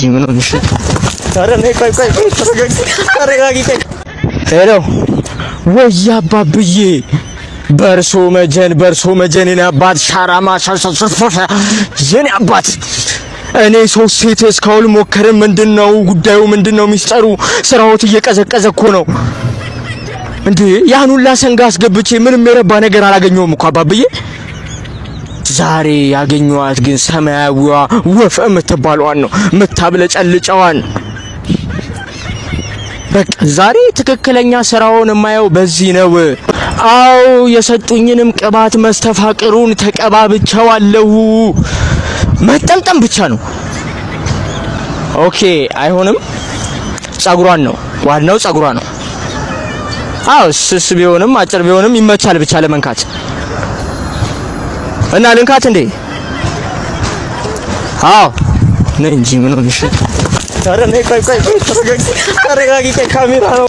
ምን ሆነሽ? ኧረ ነይ፣ ቆይ ቆይ ቆይ፣ ተረጋጊ ተረጋጊ፣ ቆይ። ሄሎ፣ ወይ አባብዬ፣ በርሶ መጀን፣ በርሶ መጀን፣ የኔ አባት፣ ሻራማ ሻሻሻሻ የኔ አባት፣ እኔ 3 ሴት እስካሁን ሞከርን። ምንድነው ጉዳዩ? ምንድነው ሚስጠሩ? ስራዎት እየቀዘቀዘ እኮ ነው እንዴ! ያን ሁላ ሰንጋ አስገብቼ ምንም የረባ ነገር አላገኘሁም እኮ አባብዬ። ዛሬ ያገኘኋት ግን ሰማያዊዋ ወፍ የምትባለዋን ነው፣ የምታብለጨልጨዋን። በቃ ዛሬ ትክክለኛ ስራውን የማየው በዚህ ነው። አዎ፣ የሰጡኝንም ቅባት መስተፋቅሩን ተቀባብቸዋለሁ። መጠምጠም ብቻ ነው። ኦኬ፣ አይሆንም። ጸጉሯን ነው ዋናው፣ ጸጉሯ ነው። አዎ፣ ስስ ቢሆንም አጭር ቢሆንም ይመቻል ብቻ ለመንካት። እና ልንካት እንዴ? አዎ፣ ነይ እንጂ፣ ምን ሆነሽ? ኧረ ነይ፣ ቆይ ቆይ ቆይ፣ ተረጋጊ ተረጋጊ፣ ቆይ፣ ካሜራ ነው።